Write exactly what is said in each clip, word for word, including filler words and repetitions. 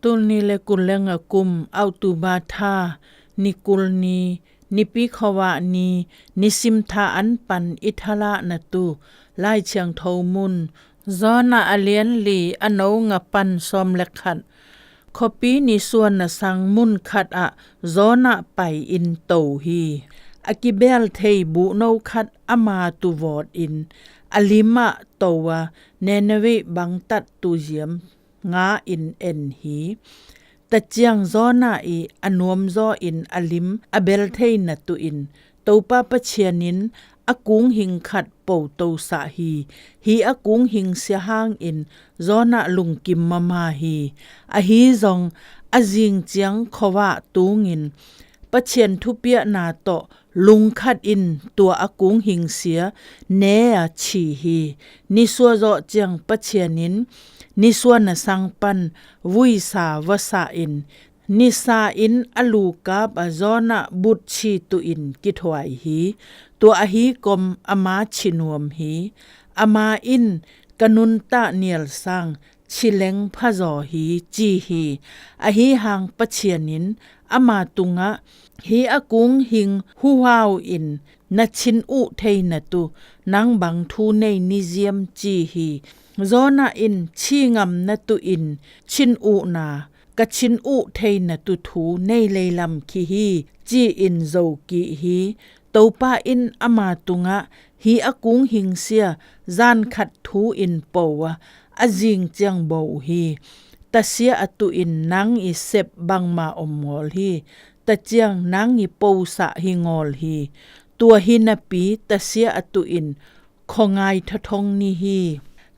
Tul ni le kul le nga kum October tha, ni kul ni, Nipi khuavah ni, nisim tha an pan i thalah na tu Lai Thiangtho mun, Jonah a lian li a no nga pan sawm le khat. Khuapi nisuan na sang mun khat ah Jonah pai in to hi. A kibel thei buhno khat ama tuvawt in a lim ah to a, Nineveh bangtat tuziam nga in en hi. Taciang Jonah i a nuamzaw in a lim a bel thei na tu in Topa Pathian in a kung hing khat po tosah hi. Hi a kung hing sia hangin Jonah lungkim mama hi. Ahi zong a zing ciang khuavah tungin Pathian thupiahna tawh lungkhat in tua a kung hing sia ne a ci hi. Nisuah zawh ciang Pathian in nisuah na sang pan vuisa vasa in nisa in a lukap a Jonah butchi tu in kithuai hi. Tua ahi kom ama ci nuam hi. Ama in ka nuntak nial sang ci leng phazaw hi ci hi. Ahi hang Pathian in ama tungah hi a kung hing huhau in na chin uh thei na tu nang bang thu nei ni ziam ci hi. Jonah in ci ngam na tu in chin uh na ka chin uh thei na tu thu nei leilam khi hi ci in zo kih hi. Topa in ama tungah hi a kung hing sia zan khat thu in po a, a zing ciang bo hi. Tasia a tu in nang i sep bangma om ngawl hi. Taciang nang i posah hi ngawl hi. Tua hi napi tasia a tu in khuangai thathong ni hi.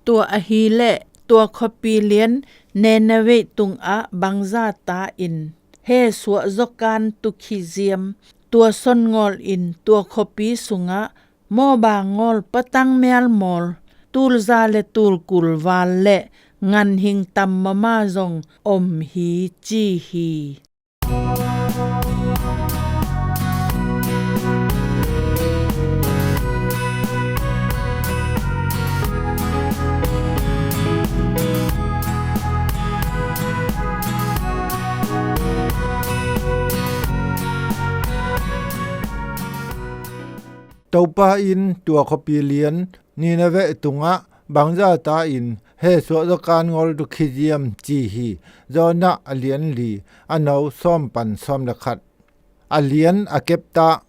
Tua ahi leh tua khuapi lian Nineveh tungah bangza ta in he suah zawkan tu khi ziam. Tua son ngawl in tua khuapi sungah mawba ngawl patang mial mawl tulza le tulkul val le nganhing tam mama zong om hi ci hi. Topa in tua khuapi lian Nineveh tungah bangza ta in he suah zawkan ngawl tu khi ziam ci hi. Jonah a lian li a no sawm pan sawm le khat. A lian a kep ta.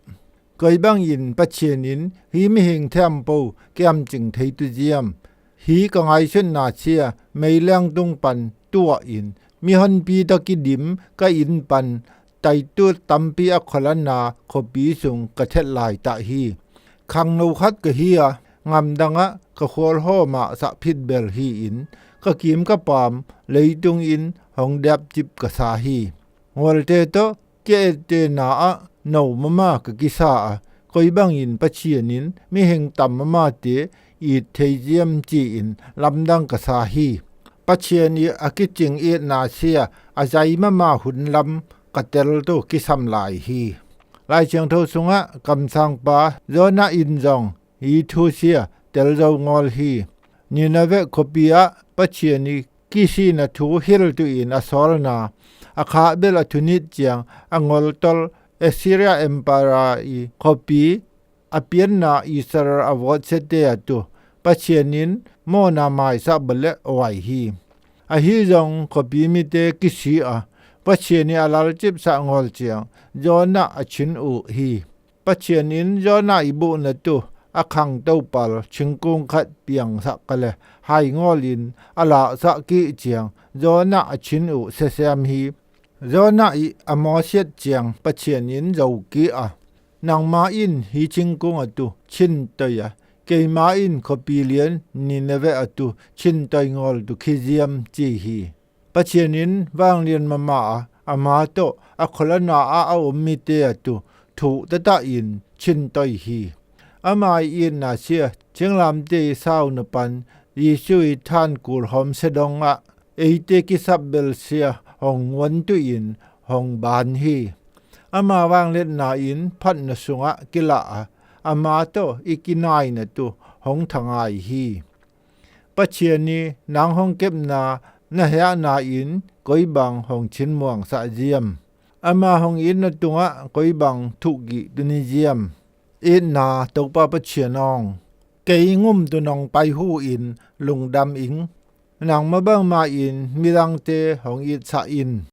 Koi bangin Pathian in hi mihing thiampo kiamcing thei tu ziam. Hi ka ngaihsutna sia meiliang tung pan tuah in mihonpi tawh kidim ka inn pan taitut tampi a khualana khuapi sung ka thet lai tah hi. Khangno khat ka hi a, ngamdangah ka khualhawm ah sahphit bel hi-in ka kim ka paam leitung in hong diapcip ka sa hi. Ngualte tawh kia ettena ah no mama ka kisa a, koi bangin Pathian in mihing tam mamate it thei ziam ci-in lamdang ka sa hi. Pathian i a kicing itna sia a zai mama hun lam ka tel tu kisam lai hi. Lai Siangtho sungah kamsangpa Jonah in zong i thu sia tel zo ngawl hi. Nineveh khuapi ah Pathian i kisihna thu hilh tu in a sawlna a khah bel a thunit ciang a ngoltol Assyria Emperor i khuapi a pianna Israel a vawtsiate a tu Pathian in mawhna maisah bawleh a wai hi. Ahi zong khuapi mite kisih a Pathian i a lalcipsah ngawl ciang Jonah a chin uh hi. Pathian in Jonah i buhna tu a khangto pal thingkung khat piangsak ka le hai ngawl in a lahsak kih ciang Jonah a chin uh sesem hi. Jonah i a mawsiat ciang Pathian in zo kih a, nangma in hi thingkung a tu chin toi a, keima in khuapi lian Nineveh a tu chin toi ngawl tu khi ziam ci hi. Pathian in vanglian mama a ama tawh a khualana ah a om mite a tu thuh tatah in chin toi hi. Ama i itna sia thinglamte i sauna pan Jesu i thankul hawm sedong ah eite kisap bel sia hong nguantu in hong ban hi. Ama vangliatna in phatna sungah kilah a ama tawh i kinaina tu hong thangai hi. Pathian i nang hong kepna na hehna in koi bang hong chinmuangsak hiam? Ama hong itna tungah koi bang thuhgih tun hiam? Itna Topa Pathian aw, kei ngumtun hong paihu in lungdam ing. Nangmah bangmah in midangte hong itsak in.